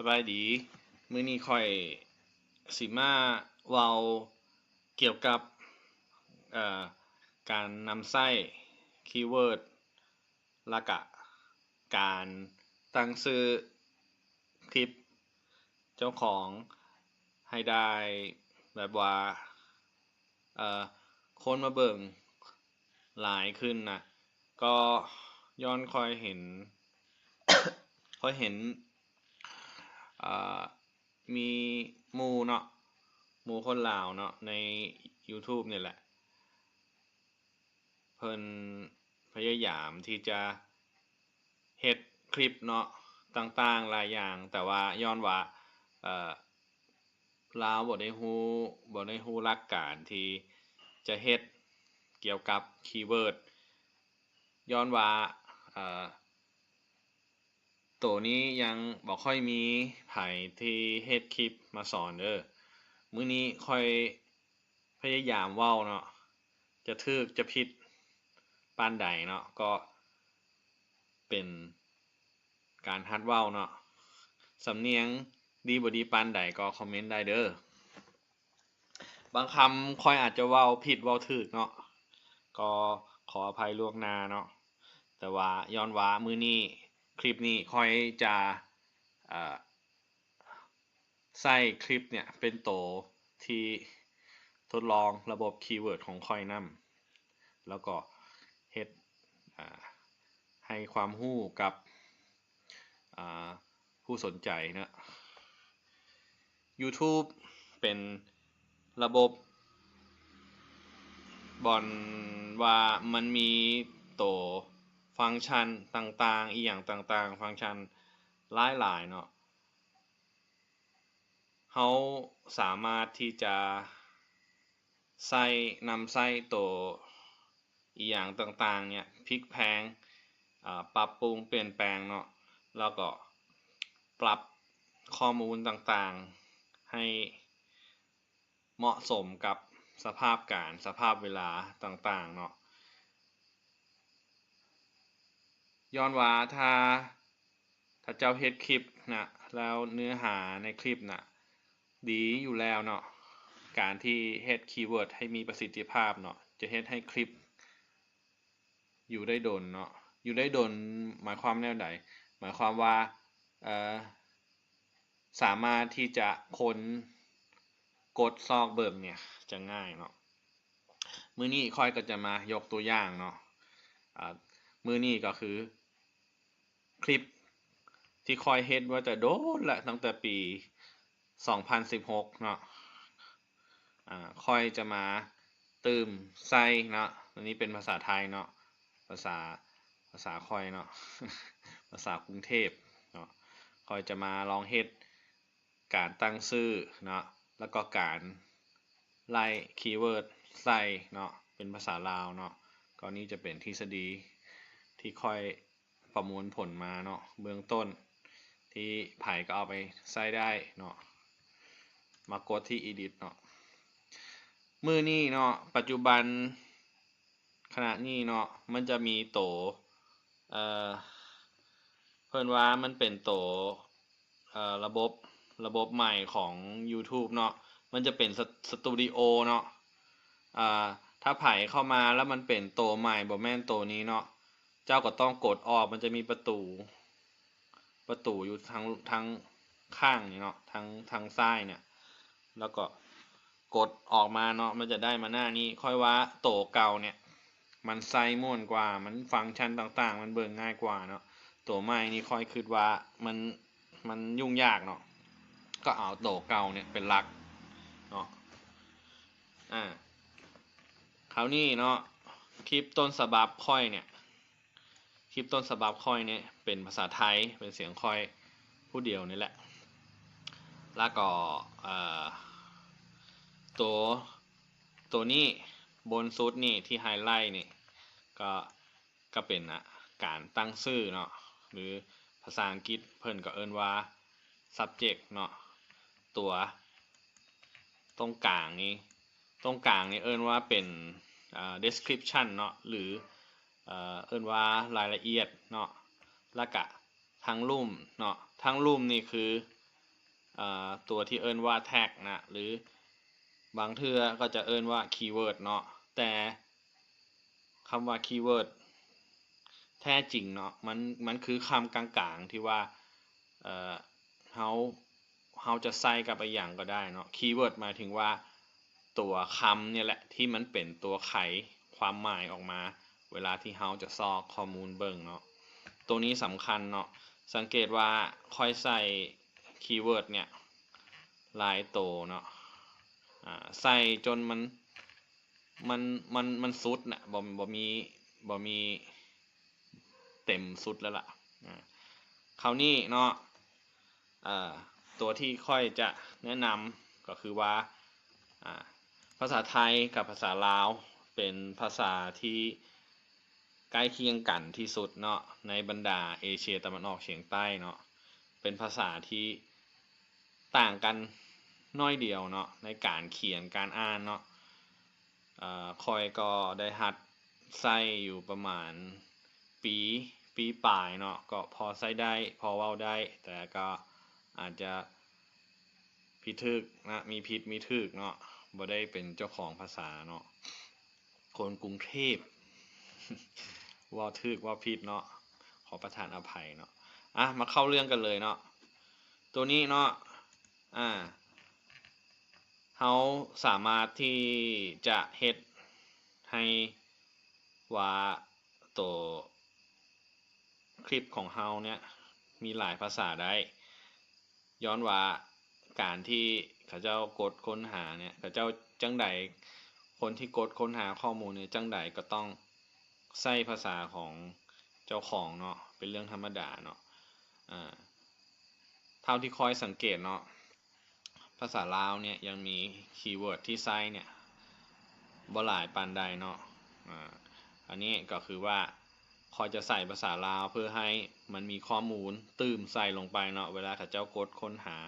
ສະບາຍດີ, ມື້ນີ້ຂ້ອຍຊິມາເວົ້າກ່ຽວກັບ ເອີ ການນຳໃຊ້ຄີເວີດ ແລະກະການຕັ້ງຊື່ຄລິບເຈົ້າຂອງໃຫ້ໄດ້ແບບວ່າ ເອີ ຄົນມາເບິ່ງຫຼາຍຂຶ້ນນະ. ກໍຍ້ອນຂ້ອຍເຫັນ ຂ້ອຍເຫັນ ເອີ ມີໝູ່ເນາະ ໝູ່ຄົນລາວເນາະ ໃນຢູທູບນີ້ແຫຼະ ເພິ່ນພະຍາຍາມທີ່ຈະເຮັດຄລິບເນາະ ຕ່າງໆຫຼາຍຢ່າງ, ແຕ່ວ່າຍ້ອນວ່າ ເອີ ລາວບໍ່ໄດ້ຮູ້ ບໍ່ໄດ້ຮູ້ຫຼັກການທີ່ຈະເຮັດກ່ຽວກັບຄີເວີດ ຍ້ອນວ່າ ເອີ ໂຕນີ້ຍັງບໍ່ຄ່ອຍມີໃຜທີ່ເຮັດຄລິບມາສອນເດີ. ມື້ນີ້ຂ້ອຍພະຍາຍາມເວົ້າເນາະ ຈະຖືກຈະຜິດປານໃດເນາະ ກໍເປັນການຫັດເວົ້າເນາະ. ສຳນຽງດີບໍ່ດີປານໃດກໍຄອມເມັນໄດ້ເດີ. ບາງຄຳຂ້ອຍອາດຈະເວົ້າຜິດເວົ້າຖືກເນາະ ກໍຂໍອະໄພລ່ວງໜ້າເນາະ. ແຕ່ວ່າຍ້ອນວ່າມື້ນີ້ ຄລິບນີ້ຂ້ອຍຈະ ເອີ ໃຊ້ຄລິບເນີ້ຍເປັນໂຕທີ່ທົດລອງລະບົບຄີເວີດຂອງຂ້ອຍນຳ ແລ້ວກໍເຮັດ ເອີ ໃຫ້ຄວາມຮູ້ກັບ ເອີ ຜູ້ສົນໃຈເນາະ. ຢູທູບເປັນລະບົບບ່ອນວ່າມັນມີໂຕຟັງຊັນຕ່າງໆ ອີ່ຫຍັງຕ່າງໆ ຟັງຊັນຫຼາຍໆເນາະ. ເຮົາສາມາດທີ່ຈະໃຊ້ ນຳໃຊ້ໂຕອີ່ຫຍັງຕ່າງໆເນີ້ຍ ພິກແພງ ເອີ ປັບປຸງປ່ຽນແປງເນາະ ແລ້ວກໍປັບຂໍ້ມູນຕ່າງໆໃຫ້ເໝາະສົມກັບສະພາບການ ສະພາບເວລາຕ່າງໆເນາະ. ຍ້ອນວ່າຖ້າ ຖ້າເຈົ້າເຮັດຄລິບນະ ແລ້ວເນື້ອຫາໃນຄລິບນະດີຢູ່ແລ້ວເນາະ, ການທີ່ເຮັດຄີເວີດໃຫ້ມີປະສິດທິພາບເນາະ ຈະເຮັດໃຫ້ຄລິບຢູ່ໄດ້ດົນເນາະ. ຢູ່ໄດ້ດົນໝາຍຄວາມແນວໃດ? ໝາຍຄວາມວ່າ ເອີ ສາມາດທີ່ຈະຄົ້ນ ກົດຊອກເບິ່ງເນີ້ຍຈະງ່າຍເນາະ. ມື້ນີ້ຂ້ອຍກໍຈະມາຍົກຕົວຢ່າງເນາະ, ອາ ມື້ນີ້ກໍຄືຄລິບທີ່ຂ້ອຍເຮັດມາແຕ່ດົນລະ ຕັ້ງແຕ່ປີສອງພັນສິບຫົກເນາະ, ອາ ຂ້ອຍຈະມາຕື່ມໃສ່ເນາະ, ອັນນີ້ເປັນພາສາໄທເນາະ, ພາສາ ພາສາຂ້ອຍເນາະ, ພາສາກຸງເທບເນາະ. ຂ້ອຍຈະມາລອງເຮັດ ການຕັ້ງຊື່ເນາະ ແລ້ວກໍການໄລ່ຄີເວີດໃສ່ເນາະ ເປັນພາສາລາວເນາະ. ກໍນີ້ຈະເປັນທິດສະດີທີ່ຂ້ອຍປະມວນຜົນມາເນາະ ເບື້ອງຕົ້ນ ທີ່ໃຜກໍເອົາໄປໃຊ້ໄດ້ເນາະ. ມາກົດທີ່ Edit ເນາະ. ມື້ນີ້ເນາະ ປັດຈຸບັນ ຂະນະນີ້ເນາະ ມັນຈະມີໂຕ ເອີ ເພິ່ນວ່າມັນເປັນໂຕ ເອີ ລະບົບ ລະບົບໃໝ່ຂອງ YouTube ເນາະ, ມັນຈະເປັນ Stu- Studio ເນາະ. ອາ ຖ້າໃຜເຂົ້າມາແລ້ວມັນເປັນໂຕໃໝ່ ບໍ່ແມ່ນໂຕນີ້ເນາະ, ເຈົ້າກໍຕ້ອງກົດອອກ. ມັນຈະມີປະຕູ ປະຕູຢູ່ທາງ ທາງຂ້າງນີ້ເນາະ, ທາງ ທາງຊ້າຍເນຍ ແລ້ວກໍກົດອອກມາເນາະ, ມັນຈະໄດ້ມາໜ້ານີ້. ຂ້ອຍວ່າໂຕເກົ່າເນຍ ມັນໃຊ້ມ່ວນກວ່າ, ມັນຟັງຊັນຕ່າງໆ ມັນເບິ່ງງ່າຍກວ່າເນາະ. ໂຕໃໝ່ນີ້ຂ້ອຍຄິດວ່າມັນ ມັນຫຍຸ້ງຍາກເນາະ, ກໍເອົາໂຕເກົ່າເນຍເປັນຫຼັກເນາະ. ອາ ຄາວນີ້ເນາະ ຄລິບຕົ້ນສະບັບຂ້ອຍເນຍ ຄລິບຕົ້ນສະບັບຂ້ອຍເນຍເປັນພາສາໄທ, ເປັນສຽງຂ້ອຍຜູ້ດຽວນີ້ແຫຼະ. ແລ້ວກໍ ເອີ ໂຕ ໂຕນີ້ ບົນສຸດນີ້ທີ່ໄຮໄລນີ້ ກໍ ກໍເປັນ ອາ ການຕັ້ງຊື່ເນາະ ຫຼື ພາສາອັງກິດເພິ່ນກໍເອີ້ນວ່າ subject ເນາະ. ຕົວ ຕົງກາງນີ້ ຕົງກາງນີ້ເອີ້ນວ່າເປັນ ອາ description ເນາະ ຫຼື ເອີ ເອີ້ນວ່າລາຍລະອຽດເນາະ. ແລ້ວກະທາງລຸ່ມເນາະ, ທາງລຸ່ມນີ້ຄື ອ່າ ຕົວທີ່ເອີ້ນວ່າ tag ນະ ຫຼືບາງເທື່ອກໍຈະເອີ້ນວ່າ keyword ເນາະ. ແຕ່ຄຳວ່າ keyword ແທ້ຈິງເນາະ ມັນ ມັນຄືຄຳກາງໆ ທີ່ວ່າ ເອີ ເຮົາ ເຮົາຈະໃຊ້ກັບອີ່ຫຍັງກໍໄດ້ເນາະ. keyword ໝາຍເຖິງວ່າຕົວຄຳນີ້ແຫຼະ ທີ່ມັນເປັນຕົວໄຂຄວາມໝາຍອອກມາ ເວລາທີ່ເຮົາຈະຊອກຂໍ້ມູນເບິ່ງເນາະ. ໂຕນີ້ສຳຄັນເນາະ. ສັງເກດວ່າຂ້ອຍໃສ່ keyword ເນຍຫຼາຍໂຕເນາະ ອາ ໃສ່ຈົນມັນ ມັນ ມັນ ມັນສຸດນະ ບໍ່ ບໍ່ມີ ບໍ່ມີເຕັມສຸດແລ້ວລະ. ອາ ຄາວນີ້ເນາະ ເອີ ຕົວທີ່ຂ້ອຍຈະແນະນຳກໍຄືວ່າ ອາ ພາສາໄທກັບພາສາລາວເປັນພາສາທີ່ໃກ້ຄຽງກັນທີ່ສຸດເນາະ ໃນບັນດາເອເຊຍຕາເວັນອອກສຽງໃຕ້ເນາະ. ເປັນພາສາທີ່ຕ່າງກັນໜ້ອຍດຽວເນາະ ໃນການຂຽນການອ່ານເນາະ. ເອີ ຂ້ອຍກໍໄດ້ຫັດໃຊ້ຢູ່ປະມານປີ ປີປາຍເນາະ ກໍພໍໃຊ້ໄດ້ ພໍເວົ້າໄດ້ ແຕ່ກໍອາດຈະຜິດຖືກນະ ມີຜິດມີຖືກເນາະ ບໍ່ໄດ້ເປັນເຈົ້າຂອງພາສາເນາະ ຄົນກຸງເທບ ເວົ້າຖືກເວົ້າຜິດເນາະ ຂໍປະທານອະໄພເນາະ. ອາ ມາເຂົ້າເລື່ອງກັນເລີຍເນາະ. ໂຕນີ້ເນາະ ອາ ເຮົາສາມາດທີ່ຈະເຮັດໃຫ້ວ່າໂຕຄລິບຂອງເຮົາເນຍມີຫຼາຍພາສາໄດ້ ຍ້ອນວ່າການທີ່ເຂົາເຈົ້າກົດຄົ້ນຫາເນຍ ເຂົາເຈົ້າຈັ່ງໃດ ຄົນທີ່ກົດຄົ້ນຫາຂໍ້ມູນເນຍ ຈັ່ງໃດກໍຕ້ອງໃຊ້ພາສາຂອງເຈົ້າຂອງເນາະ ເປັນເລື່ອງທຳມະດາເນາະ. ອາ ເທົ່າທີ່ຂ້ອຍສັງເກດເນາະ ພາສາລາວເນຍຍັງມີຄີເວີດທີ່ໃຊ້ເນຍບໍ່ຫຼາຍປານໃດເນາະ. ອາ ອັນນີ້ກໍຄືວ່າຂ້ອຍຈະໃສ່ພາສາລາວເພື່ອໃຫ້ມັນມີຂໍ້ມູນຕື່ມໃສ່ລົງໄປເນາະ ເວລາເຂົາເຈົ້າກົດຄົ້ນຫາ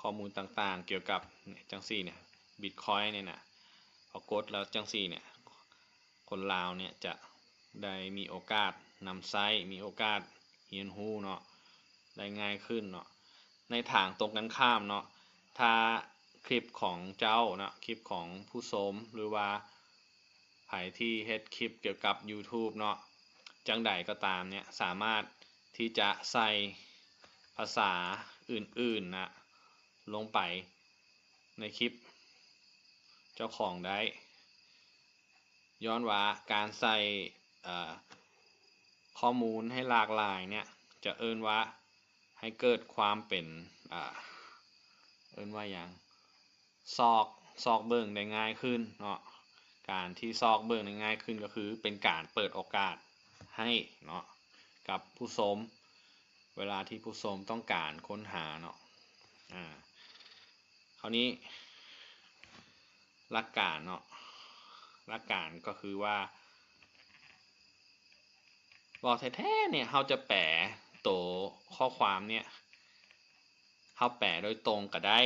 ຂໍ້ມູນຕ່າງໆ ກ່ຽວກັບ ເນຍ ຈັ່ງຊີ້ເນຍ ບິດຄອຍເນຍນະ ພໍກົດແລ້ວຈັ່ງຊີ້ເນຍ ຄົນລາວເນຍຈະໄດ້ມີໂອກາດນຳໃຊ້ ມີໂອກາດຮຽນຮູ້ເນາະ ໄດ້ງ່າຍຂຶ້ນເນາະ. ໃນທາງຕົງກັນຂ້າມເນາະ ຖ້າຄລິບຂອງເຈົ້າເນາະ ຄລິບຂອງຜູ້ຊົມ ຫຼືວ່າໃຜທີ່ເຮັດຄລິບກ່ຽວກັບ YouTube ເນາະ ຈັ່ງໃດກໍຕາມເນຍ ສາມາດທີ່ຈະໃສ່ພາສາອື່ນໆນະ ລົງໄປໃນຄລິບເຈົ້າຂອງໄດ້ ຍ້ອນວ່າການໃສ່ ເອີ ຂໍ້ມູນໃຫ້ຫຼາກຫຼາຍເນຍ ຈະເອີ້ນວ່າໃຫ້ເກີດຄວາມເປັນ ເອີ ເອີ້ນວ່າຫຍັງ ຊອກ ຊອກເບິ່ງໄດ້ງ່າຍຂຶ້ນເນາະ. ການທີ່ຊອກເບິ່ງໄດ້ງ່າຍຂຶ້ນກໍຄືເປັນການເປີດໂອກາດໃຫ້ເນາະ ກັບຜູ້ຊົມ ເວລາທີ່ຜູ້ຊົມຕ້ອງການຄົ້ນຫາເນາະ. ອາ ຄາວນີ້ຫຼັກການເນາະ ຫຼັກການກໍຄືວ່າ ເວົ້າແທ້ໆເນຍ ເຮົາຈະແປໂຕຂໍ້ຄວາມເນຍ ເຮົາແປໂດຍຕົງກໍໄດ້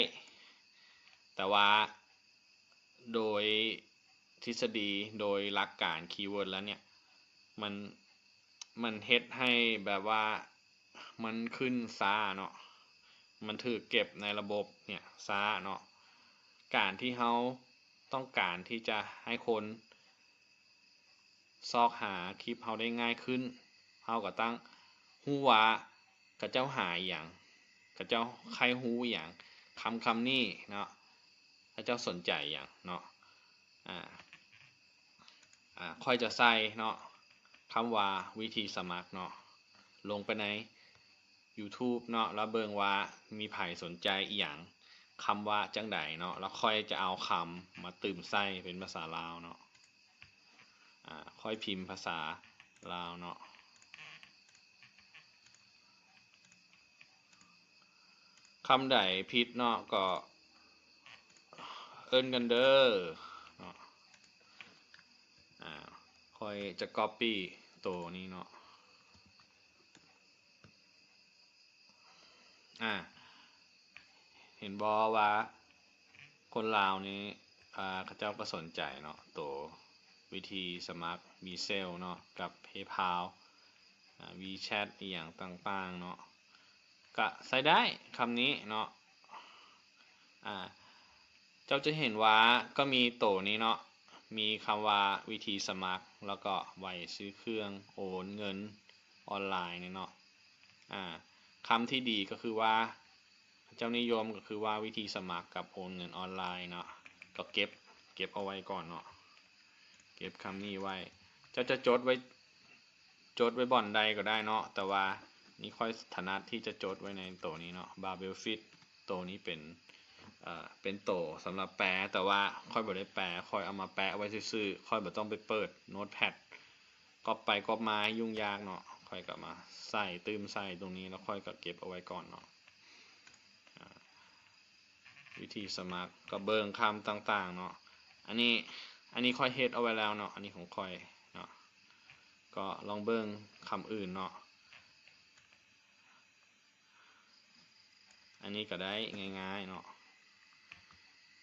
ແຕ່ວ່າໂດຍທິດສະດີ ໂດຍຫຼັກການຄີເວີດແລ້ວເນຍ ມັນ ມັນເຮັດໃຫ້ແບບວ່າມັນຂຶ້ນຊ້າເນາະ ມັນຖືກເກັບໃນລະບົບເນຍຊ້າເນາະ. ການທີ່ເຮົາຕ້ອງການທີ່ຈະໃຫ້ຄົນ ຊອກຫາຄລິບເຮົາໄດ້ງ່າຍຂຶ້ນ ເຮົາກໍຕ້ອງຮູ້ວ່າເຂົາເຈົ້າຫາອີ່ຫຍັງ ເຂົາເຈົ້າໃຄ່ຮູ້ອີ່ຫຍັງ ຄຳ ຄຳນີ້ເນາະ ເຂົາເຈົ້າສົນໃຈອີ່ຫຍັງເນາະ. ອາ ອາ ຂ້ອຍຈະໃສ່ເນາະ ຄຳວ່າວິທີສະໝັກເນາະ ລົງໄປໃນ YouTube ເນາະ ແລ້ວເບິ່ງວ່າມີໃຜສົນໃຈອີ່ຫຍັງ ຄຳວ່າຈັ່ງໃດເນາະ ແລ້ວຂ້ອຍຈະເອົາຄຳມາຕື່ມໃສ່ເປັນພາສາລາວເນາະ. ອາ ຂ້ອຍພິມພາສາລາວເນາະ ຄຳໃດຜິດເນາະ ກໍເອີ້ນກັນເດີເນາະ. ອາ ຂ້ອຍຈະ copy ໂຕນີ້ເນາະ. ອາ ເຫັນບໍ່ວ່າຄົນລາວນີ້ ອາ ເຂົາເຈົ້າກໍສົນໃຈເນາະ ໂຕວິທີສະໝັກ WeCell ເນາະ ກັບ PayPal ອາ WeChat ອີ່ຫຍັງຕ່າງໆເນາະ ກະໃຊ້ໄດ້ຄຳນີ້ເນາະ. ອ່າ ເຈົ້າຈະເຫັນວ່າກໍມີໂຕນີ້ເນາະ ມີຄຳວ່າວິທີສະໝັກ ແລ້ວກໍໃບຊື້ເຄື່ອງໂອນເງິນອອນລາຍນີ້ເນາະ. ອ່າ ຄຳທີ່ດີກໍຄືວ່າ ເຈົ້ານິຍົມກໍຄືວ່າວິທີສະໝັກກັບໂອນເງິນອອນລາຍເນາະ ກໍເກັບ ເກັບເອົາໄວ້ກ່ອນເນາະ ເກັບຄຳນີ້ໄວ້. ເຈົ້າຈະຈົດໄວ້ ຈົດໄວ້ບ່ອນໃດກໍໄດ້ເນາະ ແຕ່ວ່ານີ້ຂ້ອຍຖະໜັດທີ່ຈະຈົດໄວ້ໃນໂຕນີ້ເນາະ Babelfit ໂຕນີ້ເປັນ ເອີ ເປັນໂຕສຳລັບແປ ແຕ່ວ່າຂ້ອຍບໍ່ໄດ້ແປ ຂ້ອຍເອົາມາແປະໄວ້ຊື່ໆ ຂ້ອຍບໍ່ຕ້ອງໄປເປີດ Notepad ກອບໄປກອບມາໃຫ້ຫຍຸ້ງຍາກເນາະ ຂ້ອຍກໍມາໃສ່ ຕື່ມໃສ່ຕົງນີ້ ແລ້ວຂ້ອຍກໍເກັບເອົາໄວ້ກ່ອນເນາະ. ອ່າ ວິທີສະໝັກ ກໍເບິ່ງຄຳຕ່າງໆເນາະ ອັນນີ້ ອັນນີ້ຂ້ອຍເຮັດເອົາໄວ້ແລ້ວເນາະ ອັນນີ້ຂອງຂ້ອຍເນາະ ກໍລອງເບິ່ງຄຳອື່ນເນາະ. ອັນນີ້ກໍໄດ້ງ່າຍໆເນາະ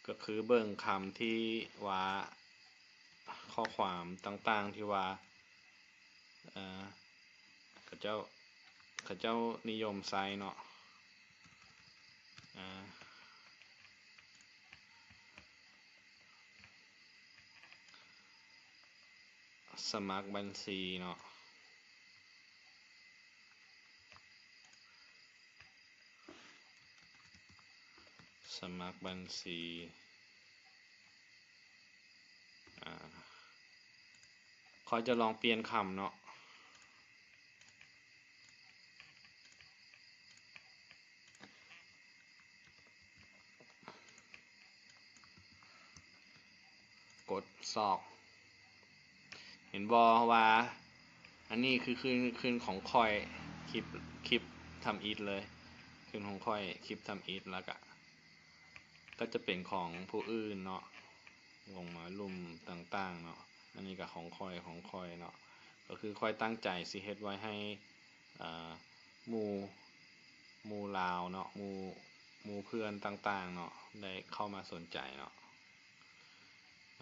ກໍຄືເບິ່ງຄຳທີ່ວ່າ ຂໍ້ຄວາມຕ່າງໆທີ່ວ່າ ເອີ ເຂົາເຈົ້າ ເຂົາເຈົ້ານິຍົມໃຊ້ເນາະ ອາ ສະໝັກບັນຊີເນາະ ສະໝັກບັນຊີ ອາ ຂ້ອຍຈະລອງປ່ຽນຄຳເນາະ ກົດຊອກ ເຫັນບໍ່ວ່າ ອັນນີ້ຄື ຄື ຄືຂອງຂ້ອຍ ຄລິບ ຄລິບທຳອິດເລີຍ ຄືຂອງຂ້ອຍ ຄລິບທຳອິດ ແລ້ວກະ ກໍຈະເປັນຂອງຜູ້ອື່ນເນາະ ລົງມາລຸ່ມຕ່າງໆເນາະ ອັນນີ້ກໍຂອງຂ້ອຍ ຂອງຂ້ອຍເນາະ ກໍຄືຂ້ອຍຕັ້ງໃຈຊິເຮັດໄວ້ໃຫ້ ເອີ ໝູ່ ໝູ່ລາວເນາະ ໝູ່ ໝູ່ເພື່ອນຕ່າງໆເນາະ ໄດ້ເຂົ້າມາສົນໃຈເນາະ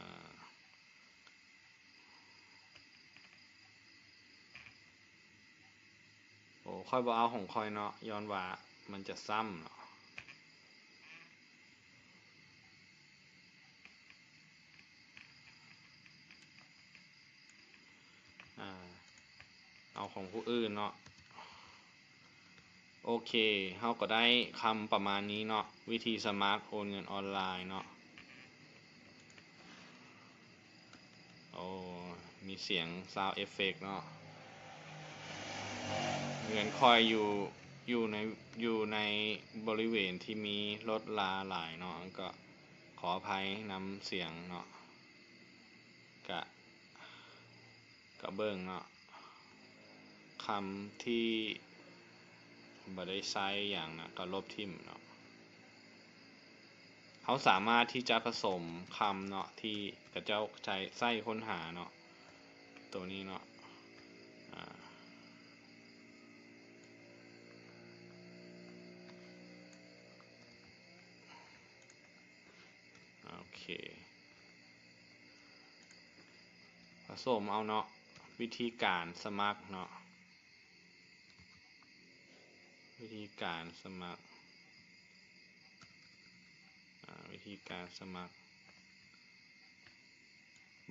ອາ ໂອ້ ຂ້ອຍບໍ່ເອົາຂອງຂ້ອຍເນາະ ຍ້ອນວ່າມັນຈະຊ້ຳເນາະ ອາ ເອົາຂອງຜູ້ອື່ນເນາະ. ໂອເຄ ເຮົາກໍໄດ້ຄຳປະມານນີ້ເນາະ ວິທີສະໝັກໂອນເງິນອອນລາຍເນາະ. ໂອ້ ມີສຽງ sound effect ເນາະ. ເຮືອນຂ້ອຍຢູ່ ຢູ່ໃນ ຢູ່ໃນບໍລິເວນທີ່ມີລົດລາຫຼາຍເນາະ ກໍຂໍອະໄພນຳສຽງເນາະ. ກະ ກະເບິ່ງເນາະ ຄຳທີ່ບໍ່ໄດ້ໃຊ້ຫຍັງນະ ກະລົບຖິ້ມເນາະ. ເຮົາສາມາດທີ່ຈະປະສົມຄຳເນາະ ທີ່ເຂົາເຈົ້າໃຊ້ ໃຊ້ຄົ້ນຫາເນາະ ໂຕນີ້ເນາະ ອາ ໂອເຄ ປະສົມເອົາເນາະ ວິທີການສະໝັກເນາະ ວິທີການສະໝັກ ອາ ວິທີການສະໝັກ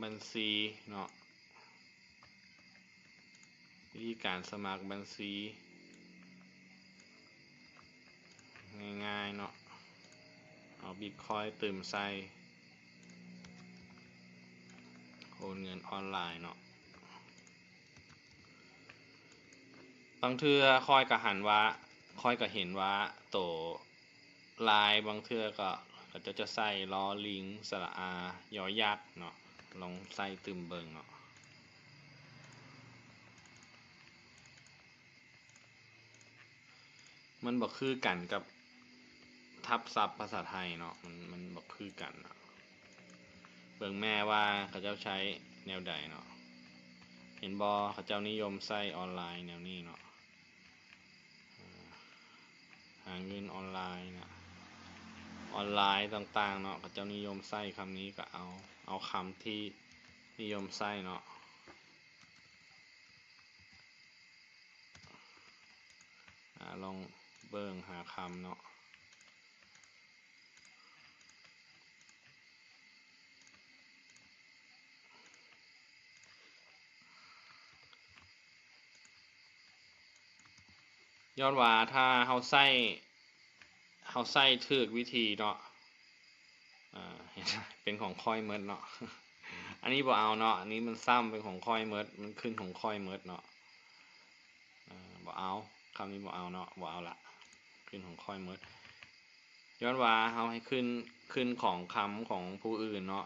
ບັນຊີເນາະ. ວິທີການສະໝັກບັນຊີງ່າຍໆເນາະ ເອົາບິດຄອຍຕື່ມໃສ່ ໂອນເງິນອອນລາຍເນາະ. ບາງເທື່ອຂ້ອຍກະຫັນວ່າ ຂ້ອຍກະເຫັນວ່າໂຕ ລາຍບາງເທື່ອກໍ ເຂົາເຈົ້າຈະໃສ່ ລໍລິງ ສະຫຼະອາ ຢໍຍັກເນາະ ລອງໃສ່ຕື່ມເບິ່ງເນາະ. ມັນບໍ່ຄືກັນກັບທັບສັບພາສາໄທເນາະ ມັນ ມັນບໍ່ຄືກັນເນາະ. ເບິ່ງແມ້ວ່າເຂົາເຈົ້າໃຊ້ແນວໃດເນາະ ເຫັນບໍ່ ເຂົາເຈົ້ານິຍົມໃຊ້ອອນລາຍແນວນີ້ເນາະ. ຫາເງິນອອນລາຍນະ ອອນລາຍຕ່າງໆເນາະ ເຂົາເຈົ້ານິຍົມໃຊ້ຄຳນີ້ ກໍເອົາ ເອົາຄຳທີ່ນິຍົມໃຊ້ເນາະ. ອາ ລອງເບິ່ງຫາຄຳເນາະ. ຍ້ອນວ່າຖ້າເຮົາໃຊ້ ເຮົາໃຊ້ຖືກວິທີເນາະ ເປັນຂອງຂ້ອຍໝົດເນາະ. ອັນນີ້ບໍ່ເອົາເນາະ ອັນນີ້ມັນຊ້ຳ ເປັນຂອງຂ້ອຍໝົດ ມັນຂຶ້ນຂອງຂ້ອຍໝົດເນາະ. ບໍ່ເອົາ ຄຳນີ້ບໍ່ເອົາເນາະ ບໍ່ເອົາລະ ຂຶ້ນຂອງຂ້ອຍໝົດ. ຍ້ອນວ່າເຮົາໃຫ້ຂຶ້ນ ຂຶ້ນຂອງຄຳຂອງຜູ້ອື່ນເນາະ.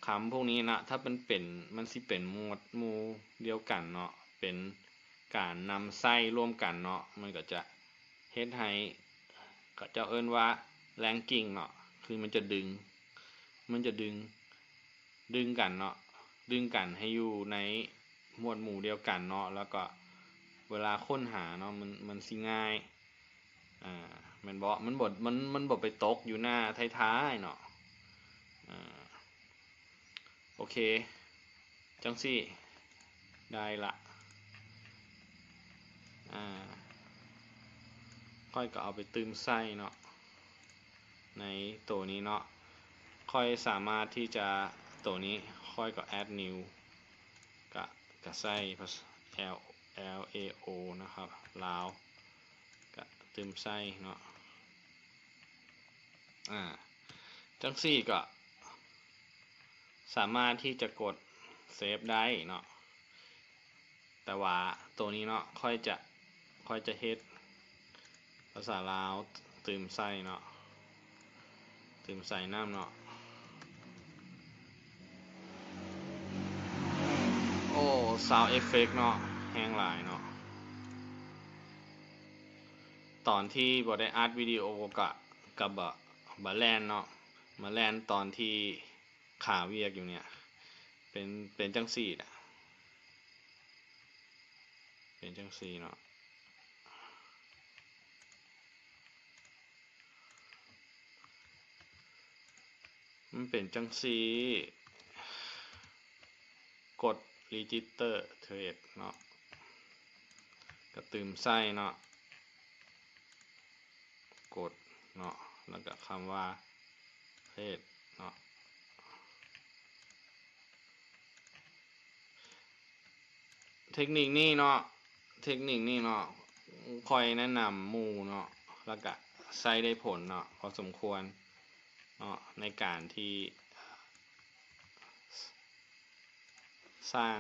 ຄຳພວກນີ້ນະ ຖ້າມັນເປັນ ມັນຊິເປັນໝວດໝູ່ດຽວກັນເນາະ ເປັນການນຳໃຊ້ຮ່ວມກັນເນາະ ມັນກໍຈະເຮັດໃຫ້ ເຂົາເຈົ້າເອີ້ນວ່າ ranking ເນາະ ຄືມັນຈະດຶງ ມັນຈະດຶງ ດຶງກັນເນາະ ດຶງກັນໃຫ້ຢູ່ໃນໝວດໝູ່ດຽວກັນເນາະ ແລ້ວກໍເວລາຄົ້ນຫາເນາະ ມັນ ມັນຊິງ່າຍ ອາ ແມ່ນບໍ່? ມັນບໍ່ ມັນ ມັນບໍ່ໄປຕົກຢູ່ໜ້າທ້າຍໆເນາະ. ອາ ໂອເຄ ຈັ່ງຊີ້ ໄດ້ລະ ອາ ຂ້ອຍກໍເອົາໄປຕື່ມໃສ່ເນາະ ໃນໂຕນີ້ເນາະ ຂ້ອຍສາມາດທີ່ຈະ ໂຕນີ້ ຂ້ອຍກໍ add new ກະ ກະໃສ່ L L A O ນະຄັບ ລາວ ກະຕື່ມໃສ່ເນາະ. ອາ ຈັ່ງຊີ້ກໍສາມາດທີ່ຈະກົດ save ໄດ້ເນາະ. ແຕ່ວ່າໂຕນີ້ເນາະ ຂ້ອຍຈະ ຂ້ອຍຈະເຮັດພາສາລາວຕື່ມໃສ່ເນາະ ຕື່ມໃສ່ນຳເນາະ. ໂອ້ sound effect ເນາະ ແຮງຫຼາຍເນາະ. ຕອນທີ່ບໍ່ໄດ້ອັດວິດີໂອກະ ກະບໍ່ ບໍ່ແລ່ນເນາະ ມາແລ່ນຕອນທີ່ຄາວຽກຢູ່ເນຍ ເປັນ ເປັນຈັ່ງຊີ້ນະ ເປັນຈັ່ງຊີ້ເນາະ. ມັນເປັນຈັ່ງຊີ້ ກົດ register trade ເນາະ ກະຕື່ມໃສ່ເນາະ ກົດເນາະ ແລ້ວກະຄຳວ່າ trade ເນາະ. ເທັກນິກນີ້ເນາະ ເທັກນິກນີ້ເນາະ ຂ້ອຍແນະນຳໝູ່ເນາະ ແລ້ວກະໃຊ້ໄດ້ຜົນເນາະ ພໍສົມຄວນເນາະ ໃນການທີ່ ສ້າງ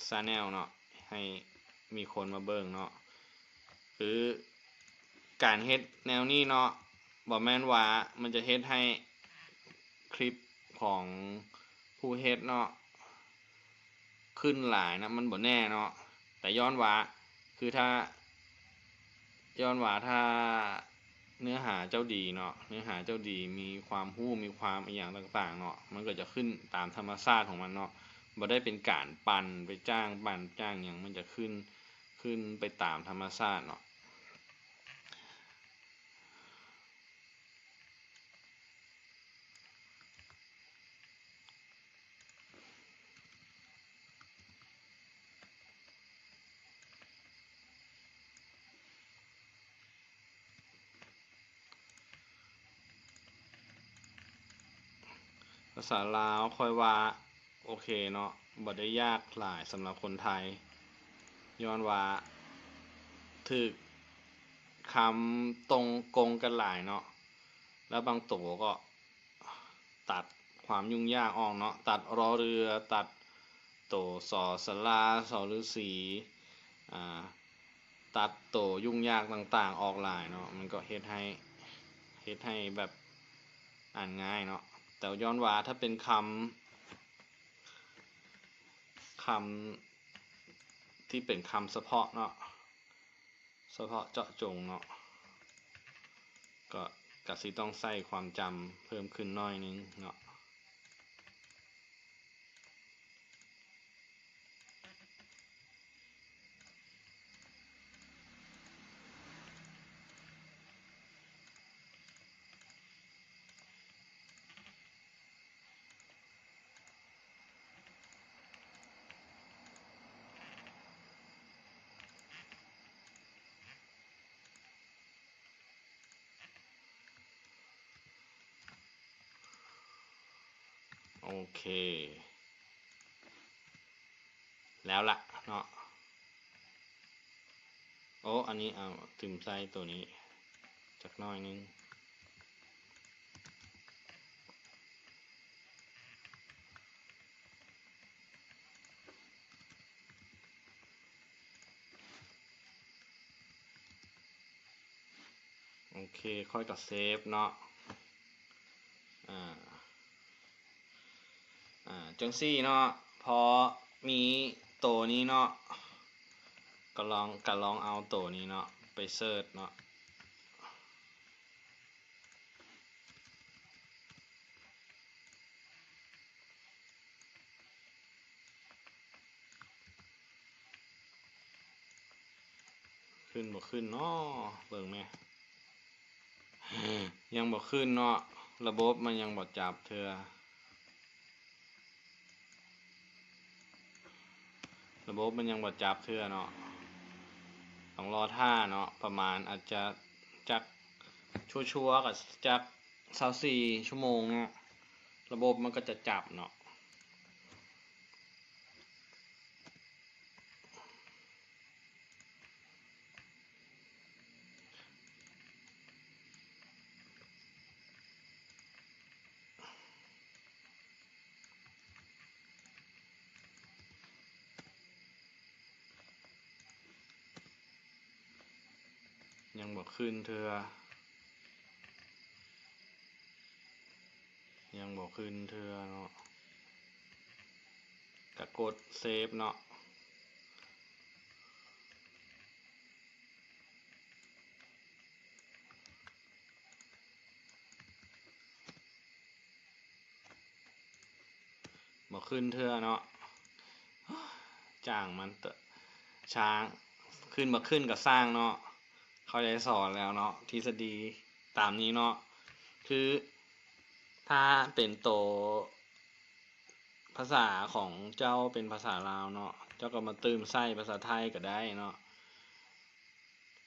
channel ເນາະ ໃຫ້ມີຄົນມາເບິ່ງເນາະ. ຄືການເຮັດແນວນີ້ເນາະ ບໍ່ແມ່ນວ່າມັນຈະເຮັດໃຫ້ຄລິບຂອງຜູ້ເຮັດເນາະ ຂຶ້ນຫຼາຍນະ ມັນບໍ່ແນ່ເນາະ. ແຕ່ຍ້ອນວ່າ ຄືຖ້າ ຍ້ອນວ່າຖ້າເນື້ອຫາເຈົ້າດີເນາະ ເນື້ອຫາເຈົ້າດີ ມີຄວາມຮູ້ ມີຄວາມອີ່ຫຍັງຕ່າງໆເນາະ ມັນກໍຈະຂຶ້ນຕາມທຳມະຊາດຂອງມັນເນາະ ບໍ່ໄດ້ເປັນການປັ່ນໄປຈ້າງ ປັ່ນຈ້າງຫຍັງ ມັນຈະຂຶ້ນ ຂຶ້ນໄປຕາມທຳມະຊາດເນາະ. ພາສາລາວຂ້ອຍວ່າໂອເຄເນາະ ບໍ່ໄດ້ຍາກຫຼາຍສຳລັບຄົນໄທ ຍ້ອນວ່າຖືກຄຳຕົງກົງກັນຫຼາຍເນາະ ແລ້ວບາງໂຕກໍ ຕັດຄວາມຫຍຸ້ງຍາກອອກເນາະ ຕັດ ຣ ເຮືອ ຕັດໂຕ ສ ສະຫຼາ ສ ລ ສີ ອາ ຕັດໂຕຫຍຸ້ງຍາກຕ່າງໆອອກຫຼາຍເນາະ ມັນກໍເຮັດໃຫ້ ເຮັດໃຫ້ແບບອ່ານງ່າຍເນາະ. ແຕ່ຍ້ອນວ່າຖ້າເປັນຄຳ ຄຳທີ່ເປັນຄຳສະເພາະເນາະ ສະເພາະເຈາະຈົງເນາະ ກໍ ກະຊິຕ້ອງໃຊ້ຄວາມຈຳເພີ່ມຂຶ້ນໜ້ອຍໜຶ່ງເນາະ. ໂອເຄ ແລ້ວລະເນາະ. ໂອ້ ອັນນີ້ເອົາຕື່ມໃສ່ໂຕນີ້ຈັກໜ້ອຍໜຶ່ງ. ໂອເຄ ຂ້ອຍກໍເຊບເນາະ. ອາ ອາ ຈັ່ງຊີ້ເນາະ, ພໍມີໂຕນີ້ເນາະ, ກໍລອງ ກໍລອງເອົາໂຕນີ້ເນາະ ໄປເສີດເນາະ. ຂຶ້ນບໍ່ຂຶ້ນເນາະ ເບິ່ງແມະ. ຍັງບໍ່ຂຶ້ນເນາະ, ລະບົບມັນຍັງບໍ່ຈັບເທື່ອ. ລະບົບມັນຍັງບໍ່ຈັບເທື່ອເນາະ, ຕ້ອງລໍຖ້າເນາະ. ປະມານອາດຈະຈັກ ຊົ່ວໆກໍຈັກຊາວສີ່ຊົ່ວໂມງເນາະ, ລະບົບມັນກໍຈະຈັບເນາະ. ຍັງບໍ່ຂຶ້ນເທື່ອ. ຍັງບໍ່ຂຶ້ນເທື່ອເນາະ, ກະກົດເຊບເນາະ. ບໍ່ຂຶ້ນເທື່ອເນາະ, ຈ້າງມັນເຖາະ ຊ່າງ ຂຶ້ນບໍ່ຂຶ້ນກໍຊ່າງເນາະ. ເຂົ້າໃຈສອນແລ້ວເນາະ, ທິດສະດີຕາມນີ້ເນາະ. ຄືຖ້າເປັນໂຕພາສາຂອງເຈົ້າເປັນພາສາລາວເນາະ, ເຈົ້າກໍມາຕື່ມໃສ່ພາສາໄທກໍໄດ້ເນາະ.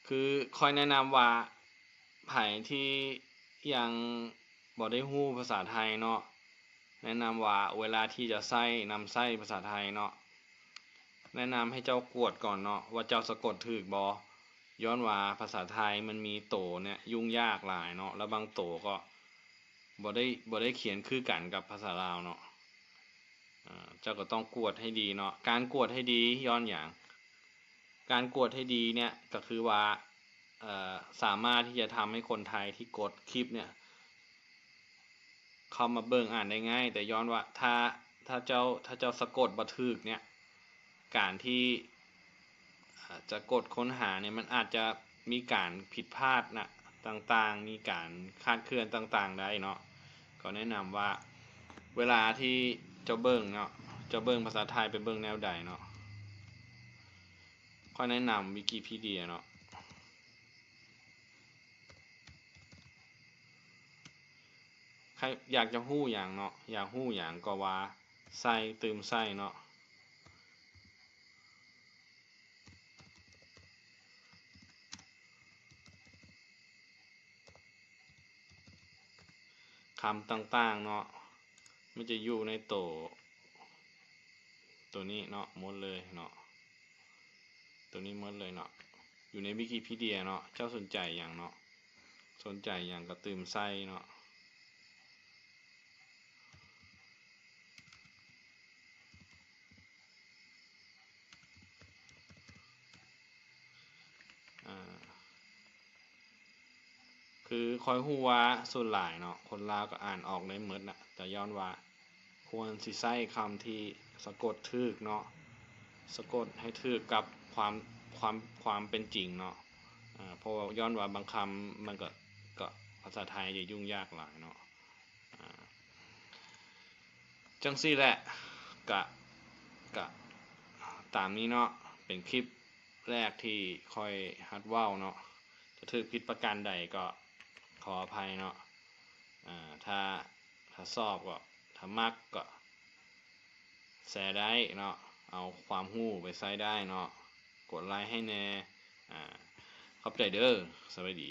ຄືຂ້ອຍແນະນຳວ່າ ໃຜທີ່ຍັງບໍ່ໄດ້ຮູ້ພາສາໄທເນາະ, ແນະນຳວ່າເວລາທີ່ຈະໃຊ້ ນຳໃຊ້ພາສາໄທເນາະ, ແນະນຳໃຫ້ເຈົ້າກວດກ່ອນເນາະ ວ່າເຈົ້າສະກົດຖືກບໍ່. ຍ້ອນວ່າພາສາໄທມັນມີໂຕເນຍຫຍຸ້ງຍາກຫຼາຍເນາະ, ແລ້ວບາງໂຕກໍບໍ່ໄດ້ ບໍ່ໄດ້ຂຽນຄືກັນກັບພາສາລາວເນາະ. ອາ ເຈົ້າກໍຕ້ອງກວດໃຫ້ດີເນາະ. ການກວດໃຫ້ດີຍ້ອນຫຍັງ? ການກວດໃຫ້ດີເນຍກໍຄືວ່າ ເອີ ສາມາດທີ່ຈະທຳໃຫ້ຄົນໄທທີ່ກົດຄລິບເນຍ ເຂົ້າມາເບິ່ງອ່ານໄດ້ງ່າຍ, ແຕ່ຍ້ອນວ່າຖ້າ ຖ້າເຈົ້າ ຖ້າເຈົ້າສະກົດບໍ່ຖືກເນຍ ການທີ່ ອາ ຈະກົດຄົ້ນຫາເນຍ ມັນອາດຈະມີການຜິດພາດນະ ຕ່າງໆ ມີການຄາດເຄື່ອນຕ່າງໆໄດ້ເນາະ. ກໍແນະນຳວ່າເວລາທີ່ເຈົ້າເບິ່ງເນາະ ເຈົ້າເບິ່ງພາສາໄທໄປເບິ່ງແນວໃດເນາະ, ຂ້ອຍແນະນຳວິກິພີເດຍເນາະ. ໃຄ ຢາກຈະຮູ້ຫຍັງເນາະ, ຢາກຮູ້ຫຍັງກໍວ່າໃສ່ ຕື່ມໃສ່ເນາະ. ຄຳຕ່າງໆເນາະ ມັນຈະຢູ່ໃນໂຕ ໂຕນີ້ເນາະ ໝົດເລີຍເນາະ, ໂຕນີ້ໝົດເລີຍເນາະ ຢູ່ໃນວິກິພີເດຍເນາະ. ເຈົ້າສົນໃຈຫຍັງເນາະ? ສົນໃຈຫຍັງກໍຕື່ມໃສ່ເນາະ. ອາ ຄືຂ້ອຍຮູ້ວ່າສ່ວນຫຼາຍເນາະ ຄົນລາວກໍອ່ານອອກໄດ້ໝົດນະ, ແຕ່ຍ້ອນວ່າຄວນຊິໃຊ້ຄຳທີ່ສະກົດຖືກເນາະ, ສະກົດໃຫ້ຖືກກັບຄວາມ ຄວາມ ຄວາມເປັນຈິງເນາະ. ອາ ເພາະວ່າ ຍ້ອນວ່າບາງຄຳມັນກໍ ກໍພາສາໄທຈະຫຍຸ້ງຍາກຫຼາຍເນາະ. ອາ ຈັ່ງຊີ້ແຫຼະ ກະ ກະຕາມນີ້ເນາະ, ເປັນຄລິບແລກທີ່ຂ້ອຍຫັດເວົ້າເນາະ. ຈະຖືກຜິດປະການໃດກໍຂໍອະໄພເນາະ. ອາ ຖ້າ ຖ້າຊອບກໍ ຖ້າມັກກໍແຊໄດ້ເນາະ, ເອົາຄວາມຮູ້ໄປໃຊ້ໄດ້ເນາະ, ກົດໄລໃຫ້ແດ່. ອາ ຂອບໃຈເດີ, ສະບາຍດີ.